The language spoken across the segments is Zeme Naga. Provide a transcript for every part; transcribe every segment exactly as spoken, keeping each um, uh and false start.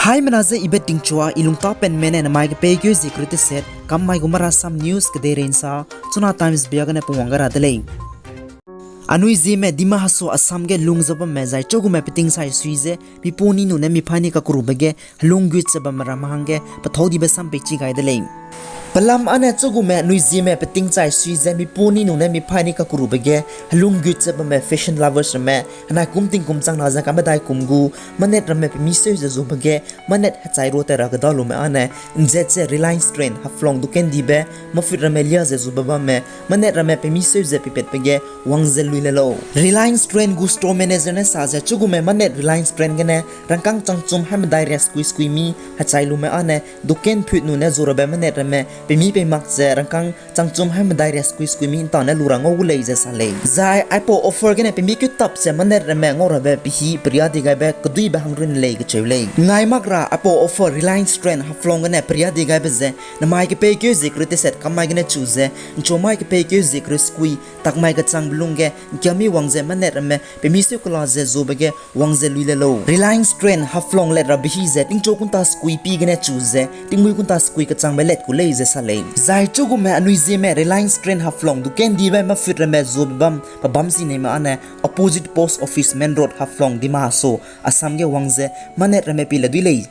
Haimena ze ibe tingchua i lungtapenme ne namai kepeikeu zie kereu teset kam mai gu Marasam News kedeirei nsa, Chuna Times bia gene pungwang gai ra de lei. Anui Zeme Dima Hasao Assam ge lung ze bamme zai chugume peting chai sui ze mipuni nune mipaîni kakerube ge helung gut ze bamme ramme hangge pethâu dibe sam peichi gai de lei. Pelam âne chugume anui Zeme peting chai sui ze mipuni nune mipaîni kakerube ge helung gut ze bamme fashion lovers ramme henai kum tingkum chang na ze kamedai kum gu manet ramme pemi seu ze zube ge manet hechai ro tat ra kedalume âne nzet ze Reliance Trend Haflong dukan dibe mafut ramme lia ze zube bamme manet ramme pemi seu ze pipatbe ge wang ze lui le lau. Reliance Trend gu store manager ne sa ze chugume manet Reliance Trend gene rangkâng changchum haimedai riaskui skui mi hechai lume âne dukan phut nune zurabe manet ramme pemi pei mak ze rangkâng changchum haimedai riaskui skui mi ntane lu ra ngau gu lei ze sa lei. Zai aipau offer gene pemi keu tap ze manet ramme ngau rabe pehî peria di gaibe keduibe hang run lei kecheu lei. Ngai mak ra aipau offer Reliance Trend Haflong gene peria di gaibe ze namai kepeikeu zie kereu teset kam mai gene chu ze nchumai kepeikeu zie kereu skui tak mai kechangbe lungge nkiami wang ze manet ramme pemi seu kela ze zube ge wang ze lui le lau. Reliance Trend Haflong let rabe hî ze tingchu kunta skui pi gene chu ze tingmui kunta skui kechangbe let ku lei ze sa lei. Zai chugume anui Zeme Reliance Trend Haflong dukan dibe mafut ramme zube bam pebâm sineime âne opposite Post Office Main Road Haflong Dima Hasao Assam ge wang ze manet ramme pi le dui lei.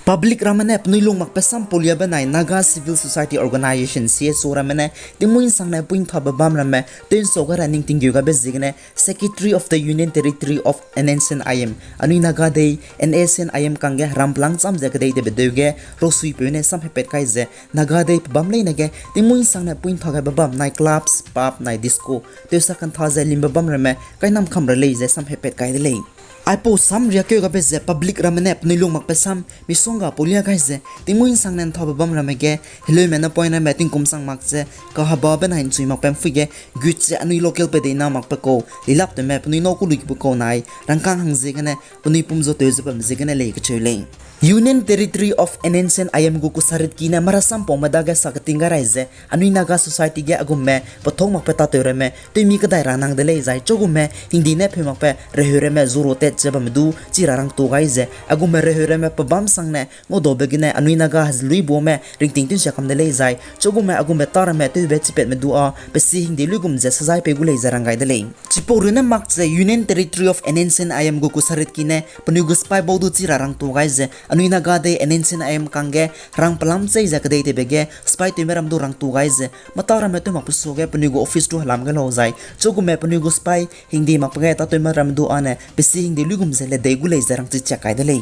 Public ramme ne penui lung makbe sam pauliabe nai Naga Civil Society Organization, C S O ramme ne tingmui nsangne pui nthabe bam ramme tewnsau gai ra ning tinggeu gaibe ziegene Secretary of the Union Territory of N S C N I M, anui Naga dei N S C N I M kangge heram pelang cham ze kedei tewbe deu ge rosuipeu ne samhepat kai ze Naga dei pebâm leine ge tingmui nsangne pui ntha gaibe bam nai clubs, pub nai disco tewsa kantha ze limbe bam ramme kainam kam ra lei ze samhepat kai de lei. Aipau sam riakeu gaibe ze public ramme ne penui lung makbe sam misongga paulia gai ze tingmui nsangne nthabe bam ramme ge heleume napoine ramme tingkum chang mak ze kahebabe nai nchui makbe mpui ge gut ze anui local pe deina makbe kau lilap tewme penui nâu kuluibe kau nai rangkâng hang ziegene penui pum zo tew ze bam ziegene lei kecheu lei. Union Territory of N S C N I M gu kusaritki ne marasam paume dage sa keting gai rai ze anui Naga society ge a gumme pethâu makbe tâtew ramme tewmi kedai ra nang de lei zai chugume hingdi ne pheu makbe reheu ramme zuro tat ze bamme du chi ra rangtu gai ze a gumme reheu ramme pebâm sangne ngaudaube gene anui Naga heluibuame ringting tewsia kam de lei zai chugume a gumme tâ ramme tewbe chipatme du â pesi hingdi luigum ze sazai pei gu lei ze rang gai de lei. Chipau runne mak ze Union Territory of N S C N I M gu kusaritki ne penui gu sipai bau du chi ra rangtu gai ze anui Naga dei N S C N I M kangge rang pelam chei ze kedei tewbe ge sipai tewme ram du rangtu gai ze matâ ramme tew makbe suage penui gu office du helam gai lau zai chugume penui gu sipai hingdi makbe ge tâtewme ram du âne pesi hingdi luigum ze ledei gu lei ze rangchi chiak kai de lei.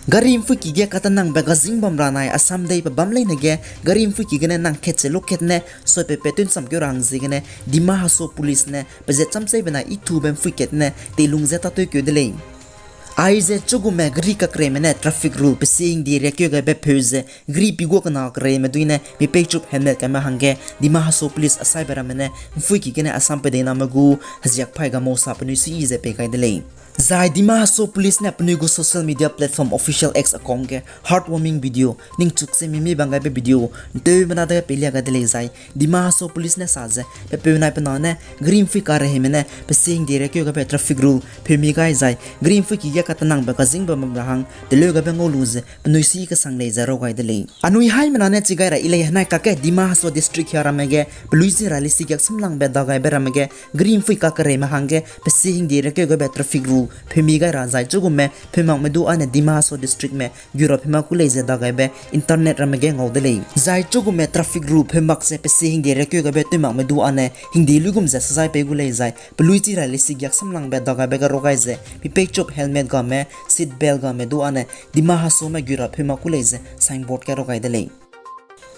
Gari mphuiki ge katenangbe gazing bam ra nai Assam dei pebâm leine ge gari mphuiki gene nang kat ze lukat ne soipepe tew nsamkeu ra hang ziegene Dima Hasao Police ne pezat chamcheibe nai ithube mphui kat ne teilung ze tâtewkeu de lei. Aize chugume gari kakereime ne traffic rule pesi hingdi riakeu gaibe pheu ze gari pigua kena kereime dui ne mipeichup helmet kaime hangge Dima Hasao Police asaibe ramme ne mphuiki gene Assam pedeiname gu heziak phai ga mausa penui suiyi ze pei gai de lei. Zai Dima Hasao Police ne penui gu social media platform Official X account ge heartwarming video, ningchuk ze mimi bang gaibe video nteumena dage peilia gai de lei zai Dima Hasao Police ne sa ze pepeu nai pe na ne gari mphui kareheime ne pesi hingdi riakeu gaibe traffic rule pheumi gai zai gari mphuiki ge katenangbe gazing bam ra hang teleu gaibe ngau lu ze penui suiyi kesang lei ze rau gai de lei. Anui haimena ne chi gai ra i lei henai kakge Dima Hasao District hia ramme ge pelui chi ra lesi giak samlangbe dagaibe ramme ge gari mphui kakereime hangge pesi hingdi riakeu gaibe traffic rule pheumi gai ra zai chugume pheumakme du âne Dima Hasao Districtme gura pheumak ku lei ze dagaibe internet ramme ge ngau de lei. Zai chugume traffic rule pheumak ze pesi hingdi riakeu gaibe tewmakme du âne hingdi luigum ze sazai pei gu lei zai pelui chi ra lesi giak samlangbe dagaibe ge rau gai ze mipeichup helmet game seat belt game du âne Dima Hasaome gura pheumak ku lei ze signboard ge rau gai de lei.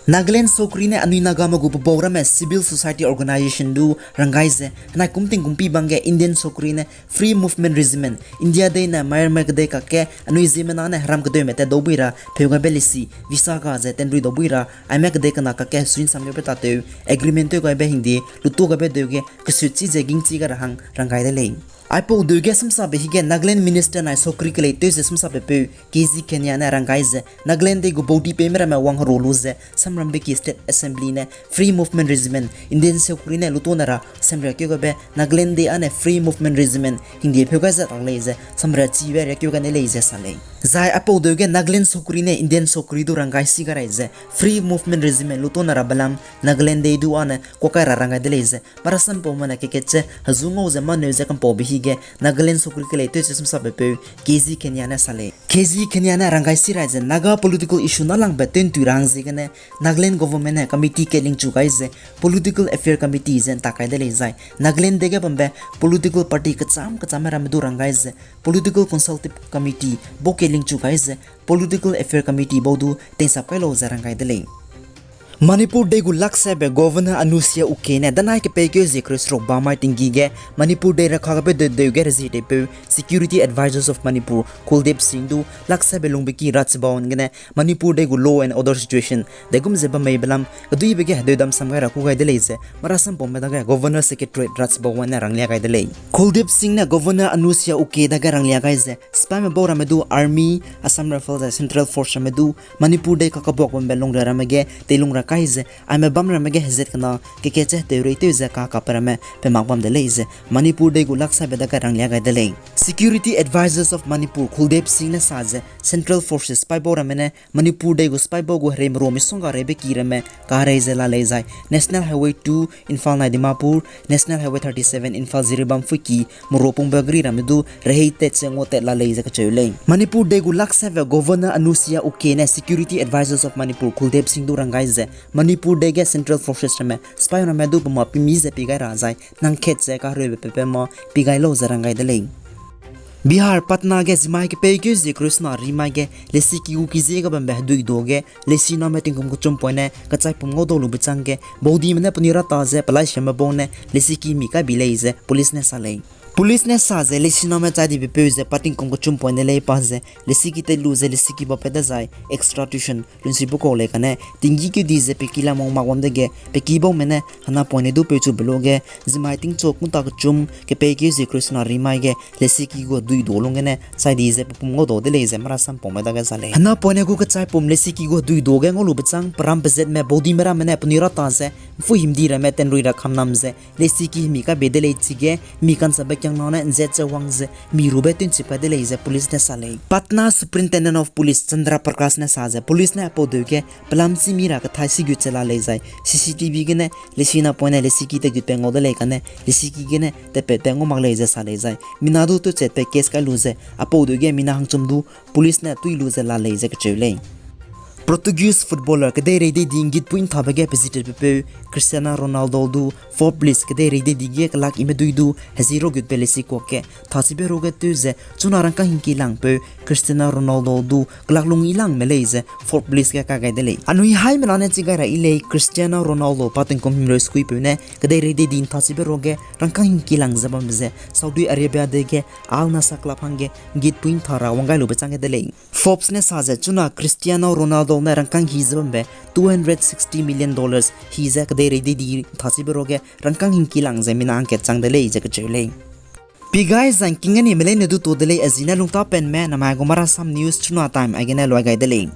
Nagaland sokri ne anui Nagame gu pebau ramme civil society organization du rang gai ze henai kum tingkum pi bangge Indian sokri ne Free Movement Regiment, India dei ne Myanmar kedei kakge anui ziemmena ne heram kedeume tat dau bui ra pheu gaibe lesi visa ga ze tenrui dau bui ra aime kedei kena kakge hesui nsamgebe tâtew agreement tew gaibe hingde lutu gaibe deu ge kesut chi ze gingchi gai ra hang rang gai de lei. Aipau deu ge samsabe hige Nagaland Minister nai sokri kelei tew ze samsabepeu K G Kenya ne ranggai ze Nagaland dei gu baudi peime ramme wang hero lu ze samrambe ki State Assembly ne Free Movement Regiment Indian sokri ne lutone ra samria keu gabe Nagaland dei ane Free Movement Regiment hingdie pheu gai ze tak lei ze samria chibe riakeu gai ne lei ze sa lei. Zai aipau deu ge Nagaland sokri ne Indian sokri du ranggai si gai rai ze Free Movement Regiment lutone ra belam Nagaland dei du ane kuakai ra ranggai de lei ze marasam paume ne keket ze hezu ngau ze maneu ze kampaube hige Nagaland sokri kelei tew ze samsabepeu K G Kenya ne sa lei. K G Kenya ne ranggai si rai ze Naga political issue nalangbe tew'ntui ra hang ziegene Nagaland government ne committee kelingchu gai ze Political Affair Committee ze ntak kai de lei zai Nagaland dei ge bambe political party kecham kechamme ramme du ranggai ze Political Consultative Committee bau kelingchu gai ze Political Affair Committee bau du teinsap kai lau ze ranggai de lei. Manipur dei gu laksebe Governor Anusuiya Uikey ne danai kepeikeu zie kereu seruk bamai tinggi ge Manipur dei ra kagabe deudeu ge rezieteipeu Security Advisors of Manipur Kuldeep Singh du laksebe lungbe ki Raj Bhavan gene Manipur dei gu law and order situation degum ze bameibe lam keduibe ge hedeu damsam gai ra kû gai de lei ze marasam paume dage Governor Secretariat Raj Bhavan ne ranglia gai de lei. Kuldeep Singh ne Governor Anusuiya Uikey dage ranglia gai ze sipaime bau ramme du Army, Assam Rifles zai Central Force ramme du Manipur dei kakabuak bambe lungria ramme ge teilung ra kai ze aime bam ramme ge hezat kena keket ze tew reitew ze kakape ramme pe mak bam de lei ze Manipur dei gu laksebe dage ranglia gai de lei. Security Advisors of Manipur Kuldeep Singh ne sa ze Central Forces sipai bau ramme ne Manipur dei gu sipai bau gu hereimeru misongga reibe ki ramme karei ze la lei zai National Highway two Imphal nai Dimapur, National Highway thirty-seven Imphal Jiribam phuiki meru pungbe gri ramme du rehei tat ze ngau tat la lei ze kacheu lei. Manipur dei gu laksebe Governor Anusuiya Uikey ne Security Advisors of Manipur Kuldeep Singh du ranggai ze Manipur dei ge Central Forces ramme sipai ramme du pema pimi ze pi gai ra zai nang kat ze kahereube pepe ma pi gai lau ze ranggai de lei. Bihar Patna ge zimai kepeikeu zie kereu sena rimai ge lesiki gu kizie ga bambe hedui du ge lesiname tingkum kechum poine kechaipum ngau dau lube chang ge baudime ne penui rata ze pelai siame bau ne lesiki mi kai bi lei ze police ne sa lei. Police ne sa ze lesiname chai dibe peu ze pa tingkum kechum poine lei pa ze lesiki tei lu ze lesiki ba pe dezai extradition lunsibe kau lei kane tinggi keu di ze peki lam wang mak wam dege peki baume ne hena poine du peuchube lu ge zimai tingchu kungta kechum kepeikeu zie kereu sena rimai ge lesiki gu hedui du lung gene chai di ze pepum ngau dau de lei ze marasam paume dage sa lei. Hena poine gu kechaipum lesiki gu hedui du ge ngau lube chang peram pezatme baudime ramme ne penui rata ze mpui himdi ramme tenrui ra kamnam ze lesiki hemi kai bei de lei chige hemi kansabe kiangna ne nzat ze wang ze hemi rube tunchi pai de lei ze police ne sa lei. Patna Superintendent of Police Chandra Prakash ne sa ze police ne aipau deu ge pelam chî mi ra kethai sigut ze la lei zai C C T V gene lesina poine lesiki tegutbe ngau de lei kane lesiki gene tepatbe ngau mak lei ze sa lei zai mina du tewchatbe case kai lu ze aipau deu ge mina hangchum du police ne tui lu ze la lei ze kacheu lei. Portuguese footballer kedeirei deidi nggitpui nthabe ge pezitepeu Cristiano Ronaldo du Forbes list kedeirei deidi ge kelak ime dui du hezi rogutbe lesikuak ge thachibe ro ge tew ze chuna rangkâng hingki langpeu Cristiano Ronaldo du kelak lung i langme lei ze Forbes list ge ka gai de lei. Anui haimena ne chi gai ra i lei Cristiano Ronaldo pa tingkum himreu skuipeu ne kedeirei deidi nthachibe ro ge rangkâng hingki lang ze bambe ze Saudi Arabia dei ge Al Nassr club hangge nggitpui ntha ra wang gai lube chang ge de lei. Forbes ne sa ze chuna Cristiano Ronaldo ne rangkâng hi ze bambe two hundred sixty million dollars hi ze kedeirei deidi nthachibe ro ge rangkâng hingki lang ze mina hangkat chang de lei ze kacheu lei. Pi gai zangking geni me leine du to de lei a zi ne lungtapenme namai gu Marasam News chuna time aige ne luai gai de lei.